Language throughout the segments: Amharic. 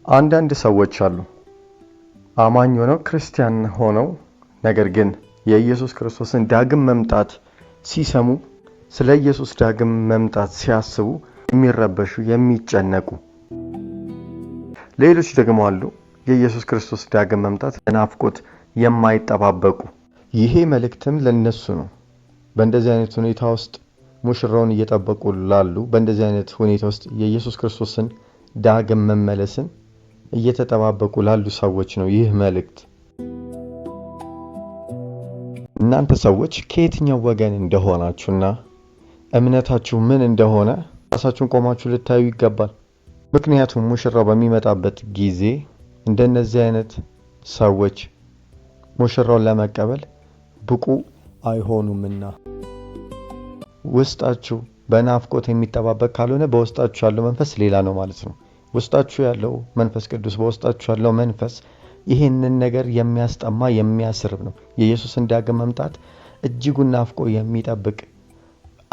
አንዳንድ ሰዎች አሉ፣ አማኝ ሆነው፣ ክርስቲያን ሆነው፣ ነገር ግን የኢየሱስ ክርስቶስን ዳግም መምጣት ሲሰሙ፣ ስለ ኢየሱስ ዳግም መምጣት ሲያስቡ የሚረበሹ፣ የሚጨነቁ። ሌሎች ደግሞ አሉ፣ የኢየሱስ ክርስቶስ ዳግም መምጣት በናፍቆት የማይጠባበቁ። ይሄ መልእክትም ለነሱ ነው። በእንደዚህ አይነት ሁኔታ ውስጥ ሙሽራውን እየጠበቁ ላሉ፣ በእንደዚህ አይነት ሁኔታ ውስጥ የኢየሱስ ክርስቶስን ዳግም መመለስን እየተጠባበቁ ላሉ ሰዎች ነው ይህ መልእክት። እናንተ ሰዎች ከየትኛው ወገን እንደሆናችሁና እምነታችሁ ምን እንደሆነ ራሳችሁን ቆማችሁ ልታዩ ይገባል። ምክንያቱም ሙሽራው በሚመጣበት ጊዜ እንደነዚህ አይነት ሰዎች ሙሽራውን ለመቀበል ብቁ አይሆኑምና። ውስጣችሁ በናፍቆት የሚጠባበቅ ካልሆነ በውስጣችሁ ያለው መንፈስ ሌላ ነው ማለት ነው። ውስጣችሁ ያለው መንፈስ ቅዱስ፣ በውስጣችሁ ያለው መንፈስ ይህንን ነገር የሚያስጠማ፣ የሚያስርብ ነው። የኢየሱስን ዳግም መምጣት እጅጉን ናፍቆ የሚጠብቅ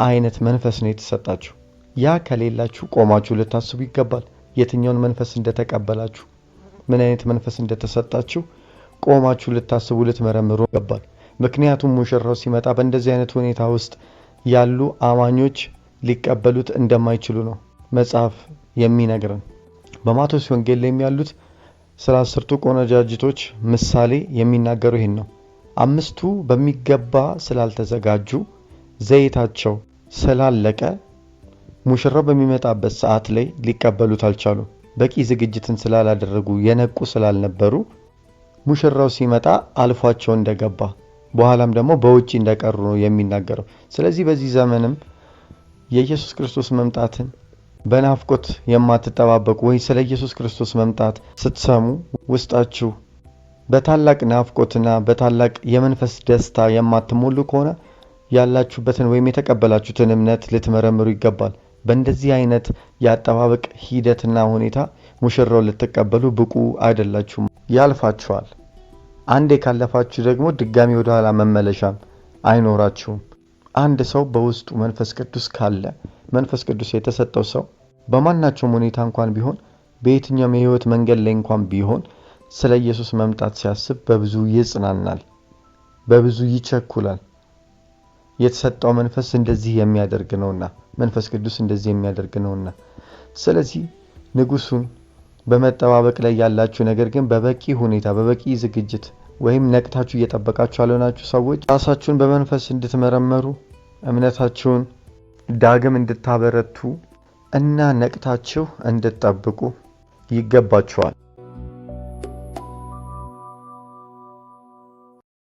አይነት መንፈስ ነው የተሰጣችሁ። ያ ከሌላችሁ ቆማችሁ ልታስቡ ይገባል። የትኛውን መንፈስ እንደተቀበላችሁ፣ ምን አይነት መንፈስ እንደተሰጣችሁ ቆማችሁ ልታስቡ፣ ልትመረምሩ ይገባል። ምክንያቱም ሙሽራው ሲመጣ በእንደዚህ አይነት ሁኔታ ውስጥ ያሉ አማኞች ሊቀበሉት እንደማይችሉ ነው መጽሐፍ የሚነግረን። በማቴዎስ ወንጌል ላይ ያሉት ስለ 10ቱ ቆነጃጅቶች ምሳሌ የሚናገሩ ይህን ነው። አምስቱ በሚገባ ስላልተዘጋጁ፣ ዘይታቸው ስላለቀ ሙሽራው በሚመጣበት ሰዓት ላይ ሊቀበሉት አልቻሉም። በቂ ዝግጅትን ስላላደረጉ፣ የነቁ ስላልነበሩ ሙሽራው ሲመጣ አልፏቸው እንደገባ፣ በኋላም ደግሞ በውጪ እንደቀሩ ነው የሚናገረው። ስለዚህ በዚህ ዘመንም የኢየሱስ ክርስቶስ መምጣትን በናፍቆት የማትጠባበቁ ወይ ስለ ኢየሱስ ክርስቶስ መምጣት ስትሰሙ ውስጣችሁ በታላቅ ናፍቆትና በታላቅ የመንፈስ ደስታ የማትሞሉ ከሆነ ያላችሁበትን ወይም የተቀበላችሁትን እምነት ልትመረምሩ ይገባል። በእንደዚህ አይነት የአጠባበቅ ሂደትና ሁኔታ ሙሽራውን ልትቀበሉ ብቁ አይደላችሁም። ያልፋችኋል። አንዴ ካለፋችሁ ደግሞ ድጋሚ ወደ ኋላ መመለሻም አይኖራችሁም። አንድ ሰው በውስጡ መንፈስ ቅዱስ ካለ፣ መንፈስ ቅዱስ የተሰጠው ሰው በማናቸውም ሁኔታ እንኳን ቢሆን፣ በየትኛውም የህይወት መንገድ ላይ እንኳን ቢሆን ስለ ኢየሱስ መምጣት ሲያስብ በብዙ ይጽናናል፣ በብዙ ይቸኩላል። የተሰጠው መንፈስ እንደዚህ የሚያደርግ ነውና፣ መንፈስ ቅዱስ እንደዚህ የሚያደርግ ነውና። ስለዚህ ንጉሱን በመጠባበቅ ላይ ያላችሁ፣ ነገር ግን በበቂ ሁኔታ፣ በበቂ ዝግጅት ወይም ነቅታችሁ እየጠበቃችሁ ያልሆናችሁ ሰዎች ራሳችሁን በመንፈስ እንድትመረመሩ፣ እምነታችሁን ዳግም እንድታበረቱ እና ነቅታችሁ እንድትጠብቁ ይገባችኋል።